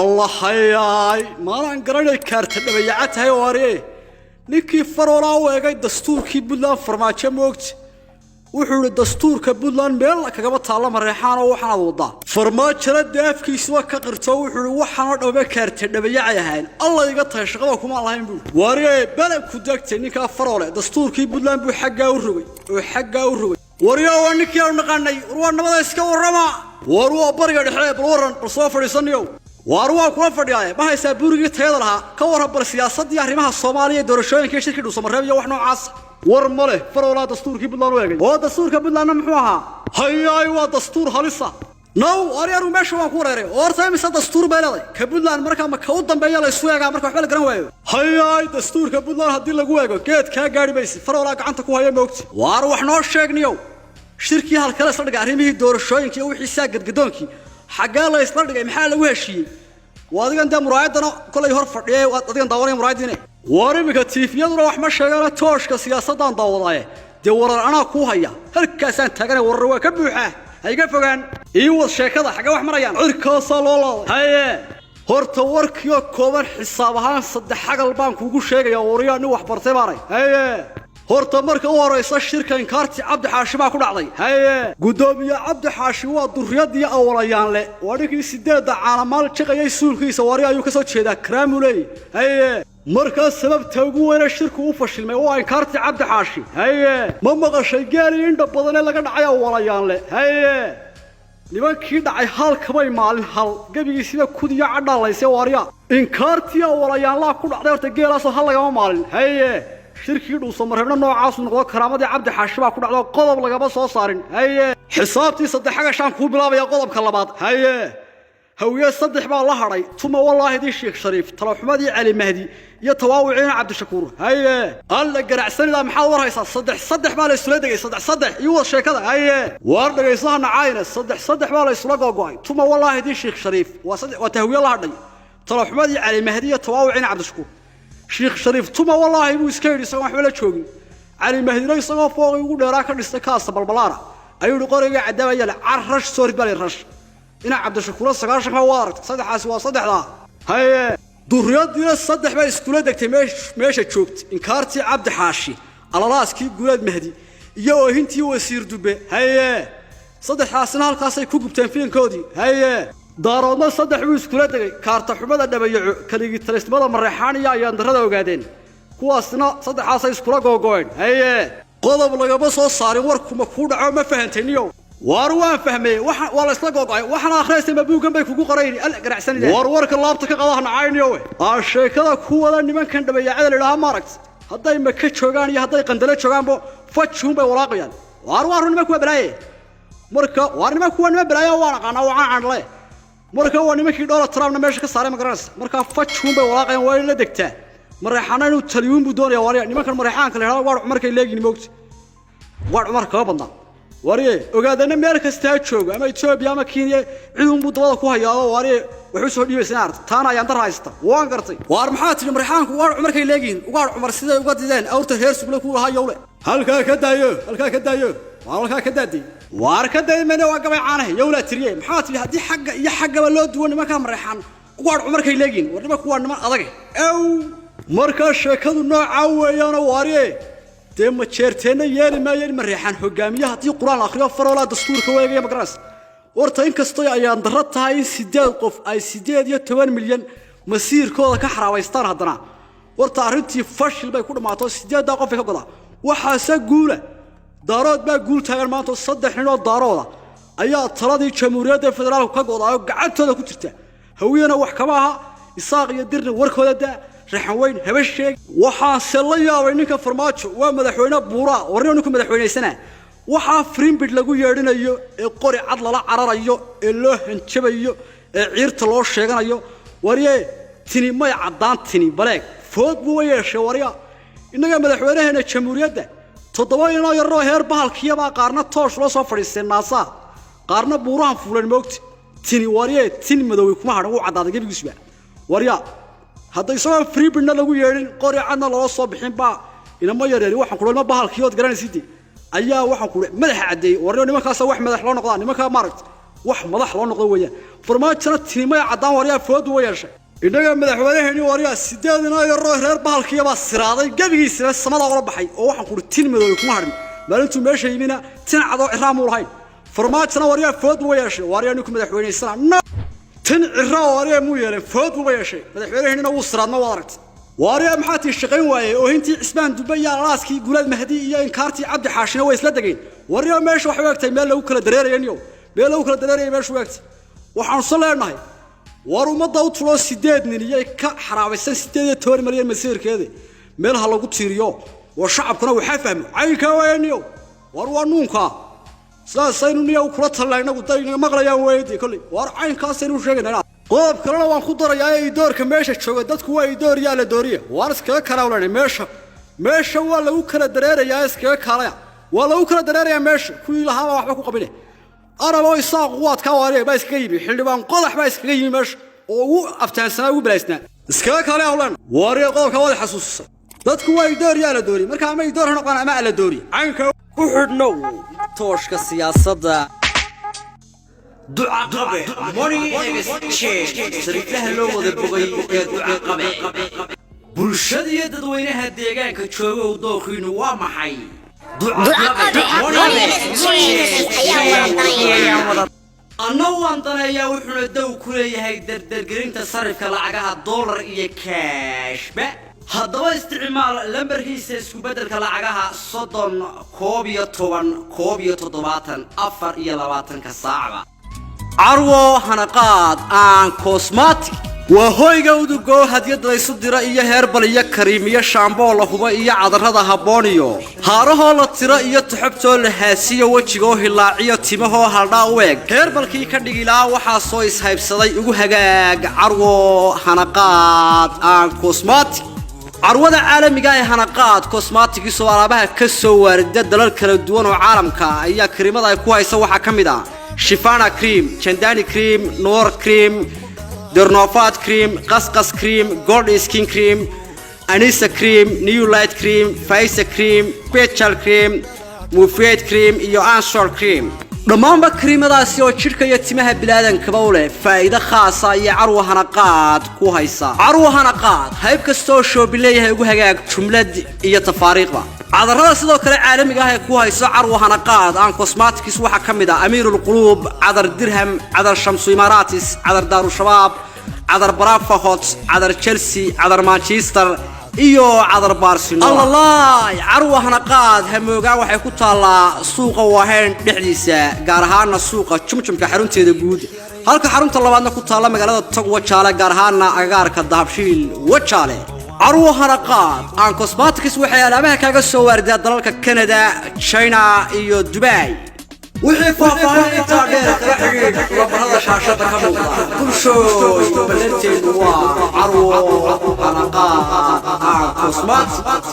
Allah hayaay, maalaan garanay kaarta dhabayaca tahay oo aree. Ninkii Faroolaa u eegay dastuurkii Puntland Farmaajo moogti, wuxuu idhi dastuurka Puntland meel kagama taalla Mareexaan oo waxaanaad wadaa. Farmaajona dee afkiisuba ka qirto, wuxuu ihi waxaanoo dhambe kaarta dhabayacay ahayn, alla iga tahay, shaqada kumaan lahayn buu. Waree, belebku degtay ninkaa Faroole, dastuurkii Puntland buu xaggaa u rogay oo xaggaa u rogay. Waryo, waa ninkii aanu naqaanay. War waa nabada, iska warrama. War waa bariga dhexe, bal warran, bal soo fadhiisaniyow. Waar waa kula fadhiyaaye, ma haysaa buurigii tayada lahaa? Ka warran bal siyaasaddii arrimaha Soomaaliya, doorashooyinka, shirkii Dhuusamareeb iyo wax noocaas? War ma leh, Faroolaa dastuurkii Puntland u eegay. Oo dastuurka Puntlandna muxuu ahaa? Hayaay, waa dastuur halisa. Now aryaru, meesha waan ku wareeray. Oo horta imise dastuur bay leeday ka Puntland? Markaa ma ka u dambeeya la isu eegaa marka waxba la garan waayo? Hayaay, dastuurka Puntland haddii lagu eego geed kaa gaari maysi. Faroolaa gacanta ku haya moogti. Waar wax noo sheegniyow, shirkii halkale isla dhigay arrimihii doorashooyinka iyo wixii saa gadgadoonkii xaggee la isla dhigay? Maxaa lagu heshiiyey? Waa adigan dee muraayaddana kolay hor fadhiyay, waad adigan daawanaya muraayaddiine. Waar iminka tiifiyaduna wax ma sheegaana, tooshka siyaasaddaan daawadaaye. Dee warar anaa kuu haya, halkaasaan taaganay, warar waa ka buuxaa, ha iga fogaan. Ii wad sheekada, xaggee wax marayaan? Cirkaasaa loo laaday. Haye, horta warkiioo kooban xisaab ahaan saddex xagal baan kuugu sheegayaa. Waryaa, nin wax bartay baanay. Haye, horta marka u horaysa shirka inkaarti Cabdi Xaashi baa ku dhacday. Haye, guddoomiye Cabdi Xaashi waa durriyadii awalayaanle, waa ninkii sideedda caanamaal jiqayay suulkiisa. Wari ayuu ka soo jeedaa, karaamuley. Haye, markaa sababta ugu weyne shirku u fashilmay waa inkaarti Cabdi Xaashi. Haye, ma maqashay geelii indha badanee laga dhacay awalayaanle? Haye, nimankii dhacay halkamay maalin hal gebigiisiba kudiyo cadhaalayse. Waarya, inkaartii awalayaanlaa ku dhacday horta geelaasoo hal lagama maalin. Haye, shirkii Dhuusamareebna noocaasu noqdo, karaamadii Cabdi Xaashi baa ku dhacdo, qodob lagama soo saarin. Haye, xisaabtii saddex xagashaan kuu bilaabaya qodobka labaad. Haye, Hawiye saddex baa la hadhay: tuma wallaahidii Sheekh Shariif, talaxumadii Cali Mahdi iyo tawaawiciina Cabdishakuur. Haye, alla ganacsanidaa, maxaad war haysaa? Saddex saddex baa la isula degay, saddex saddex. Iyo wad sheekada. Haye, waar dhegaysaha nacaayna, saddex saddex baa la isula googo'ay: tuma wallaahidii Sheekh Shariif waa saddex, waa tahwiye la hadhay, talaxumadii Cali Mahdi iyo tawaawiciina Cabdishakuur. Sheekh Shariif tuma wallaahi buu iska yidhi isagoon waxba la joogin. Cali Mahdina isagoo fooqii ugu dheeraa ka dhistay kaasa balbalaara ayuu yihi qoriga cadaabaya le car rash soo rid baa la rash. Ina Cabdishakuura 90 baa waa aragtay, saddexaasi waa saddexdaa. Haye, duriyadiina saddex baa iskula degtay meesha joogtay: inkaartii Cabdi Xaashi, alalaaskii Guulaad Mahdi iyo oohintii wasiir Dube. Haye, saddexdaasina halkaasay ku gubteen fiinkoodii. Haye, Daaroodna saddex buu iskula degay: kaarta xumada Dhabayaco, keligii talisnimada Mareexaan iyo ayaandarrada Ogaadeen. Kuwaasna saddexaasay iskula googo'een. Haye, qodob lagama soo saarin. Warkuma kuu dhaco? Ma fahantay niyow? Waar waan fahmay, waxa waa la isla googo'ay. Waxaan akhriyay ma buugan bay kugu qorayn al ganacsanida. Waar warka laabta ka qadaha nacayniyo we aa sheekada ku wada. Nimankan Dhabayaacada la idhaaha, maaragt, hadday Maka joogaan iyo hadday Qandalo joogaanbo fajuun bay walaaqayaan. Waar waa run, nimanku waa balaaye. Marka waar nimanku waa niman balaaye, waan aqaanaa, waa caan le. Marka waa nimankii Donald Trumpna meesha ka saaray, ma garanaysa? Marka fajuun bay walaaqayaan, waa in la degtaa. Mareexaana inuu taliyuun buu doonaya. Waarya, nimankan Mareexaanka la yidhahdo waar Cumarkay leegyin moogta, waar Cumar kaga badnaa. Waarye, Ogaadana meel kasta ha joogo, ama Etoobiya ama Kenya, ciduunbuu dabada ku hayaado. Waarye, wax u soo dhiibaysa arta taana ayaan dar haysta, waan gartay. Waar maxaa tidhi? Mareexaanku waar Cumarkay leegyihiin, ugaar Cumar siday uga dideen awrta reer Sugle ku lahaa yowle. Halkaa ka daayo, halkaa ka daayo, waar halkaa ka daadiyey. Waar ka daymayna, waa gabay caanahe yowlaa tiriye. Maxaa tidhi? Haddii xagga iyo xaggaba loo duwan nimankaa Mareexaan ugaar Cumarkay leegyihiin. War nimanku waa niman adage ew. Markaa sheekadu noocaa weeyaano. Waarye, dee ma jeerteenna yeeli maayo in Mareexaan hogaamiye haddii Qur-aan la akhriyo. Faroolaa dastuurka weegaya, ma garanaysa? Horta inkastoo ayaan darro tahay in sideed qof ay 18 milyan masiirkooda ka xaraabaystaan, haddana horta arrintii fashil bay ku dhammaato, sideeddaa qof ay ka godaa. Waxaase guula, Daarood baa guul taagan maanta. Saddex nin oo Daarooda ayaa taladii Jamhuuriyadda Federaalku ka go'daa oo gacantooda ku jirta. Hawiyena wax kama aha, Isaaq iyo Dirna warkooda daa, Raxan Weyn haba sheeg. Waxaase la yaabay ninka Farmaajo, waa madaxweyne buuraa. Warnimo ninku madaxweynaysana waxaa frimbid lagu yeedhinayo ee qori cad lala cararayo ee loo hanjabayo ee ciirta loo sheeganayo. Warye, tini may caddaan, tini baleeg food buu yeeshay. Warya, innaga madaxweynaheena jamhuuriyadda toddoba inoo yaroo heer bahalkiyabaa qaarna toosh loo soo fadhiisteen naasaa, qaarna buurahan fuuleen moogta. Tini warye, tin madowey kuma hadhan, wuu caddaaday gebigiisuba. Warya, hadda isagoo freebidna lagu yeedhin, qori cadna loola soo bixin baa inama yareeri waxaan ku ilma bahalkiyood garanaysidii ayaa waxaan ku madaxa caddeeyey. Waryo, nimankaasa wax madax loo noqdaa nimankaa maaragta. Wax madax loo noqdo weeyaan. Farmaajona tinimaya caddaan, waryaa, foodu wa yeeshay. Innaga madaxweynaheeni, waryaa, sideedina yaroo reer bahalkiyabaa siraaday gebigiisina samada ola baxay, oo waxaan kuhi tin madoobe kuma hadhin. Maalintuu meesha yimina tin cadoo ciraamuu lahayn. Farmaajona, waryaa, food buba yeeshay. Waryaa, ninku madaxweynaysana no tin cira, waryaa, muu yeeleen, food buba yeeshay. Madaxweynaheenina wuu siraadma, waad aragtay. Waaryaa, maxaa tii shaqayn waayey? Oohintii Cismaan Dube iyo alaaskii Guulaad Mahdi iyo inkaartii Cabdi Xaashina way isla degeen. Waryaa, meesha waxay u egtay meel lagu kala dareeraya niyow, meel lagu kala dareeraya meesha u egtay. Waxaanu se leenahay, war ummadda u tuloo, 8 nin iyay ka xaraabaysan 18 malyan masiirkeeda meel ha lagu tiiriyo, oo shacabkuna waxaa fahmo caynkaa waaya niyow. War waa nuunkaa, sidaasaynu niyow kula talnaa inagu daynaga maqlayaan weydii kolley. War caynkaasaynu sheegaynaa. Qodob kalena waan ku darayaa ee idoorka meesha jooga, dadku waa idoor yaa la dooriya. Waan iskaga kalaawlanay meesha, meesha waa lagu kala dareerayaa, iskaga kaalaya, waa lagu kala dareerayaa meesha. Kuwii lahaaba waxba ku qabine, Araboo Isaaq waadkaa waariya baa iskaga yimi, xildhibaan Qodax baa iskaga yimi meesha oo ugu aftahansanaa, ugu balaysnaa. Iskaga kaalaya hawleen. Waariya, qodobka waad xasuusisay. Dadku waa idoor yaa la dooriya, marka ama idoor ha noqon ama ala dooriya caynka. Ku xidhnow tooshka siyaasadda. Ducaqabe Money Exchange, sariiflaha loo wada bogay ee Ducaqabe. Bulshada iyo dadweynaha deegaanka joogow, dooqiinu waa maxay? Ducaqabe Money Exchange ayaa wada. Anna waan daneeyaa, wuxuuna dow ku leeyahay dardargelinta sarifka lacagaha dollar iyo cashba. Haddaba isticmaal lambarkiisa isku beddelka lacagaha 30 11 71 24-ka saacba. Carwo Hanaqaad aan Cosmatic waa hoyga udugoo hadyad laysu dira iyo herbal iyo cream iyo shampoo la hubo iyo cadarada habboon iyo haarahoo la tiro iyo tuxubtoo la haasiyo, wejigoo hilaaciyo, timahoo haldhaa u eg, herbalkii ka dhigilaa waxaa soo ishaybsaday ugu hagaag Carwo Hanaqaad aan Cosmatic. Carwada caalamiga ee Hanaqaad Cosmetics oo alaabaha ka soo waarida dalal kala duwan oo caalamka ayaa kariimada ay ku haysa waxaa ka mid ah Shifana cream, Jandani cream, Noor cream, Dernovad cream, Qasqas cream, Gold skin cream, Anisa cream, New Light cream, Faisa cream, Quechal cream, Mufid cream iyo Answer cream. Dhammaanba kariimadaasi oo jidhka iyo timaha bilaadankaba u leh faa'iido khaasa iyo Carwo Hanaqaad ku haysa. Carwo Hanaqaad hayb kasta oo shopping leeyahay ugu hagaag jumlad iyo tafaariiqba. Cadarada sidoo kale caalamiga ah ee ku hayso Carwo Hanaqaad aan Cosmetics waxaa ka mid ah Amiirul Quluub, cadar Dirham, cadar Shamsu Imaaratis, cadar Daarushabaab, cadar Barafa Hot, cadar Chelsea, cadar Manchester iyo cadar Barcelona. Allalaay, Carwo Hanaqaad hamoogaan waxay ku taallaa suuqa Waaheen dhexdiisa, gaar ahaana suuqa Jumjumka xarunteeda guud, halka xarunta labaadna ku taalla magaalada Tog Wajaale, gaar ahaana agagaarka Dahabshiil Wajaale. Carwo Hanaqaad aan Cosmetics waxay alaabaha kaaga soo waaridaa dalalka Canada, China iyo Dubai. Wixii faahfaahin intaa dheer kala xidhiidh lambarada shaashada ka muuqda. Bulshooy, ballanteedu waa Carwo Hanaqaad aan Cosmetics.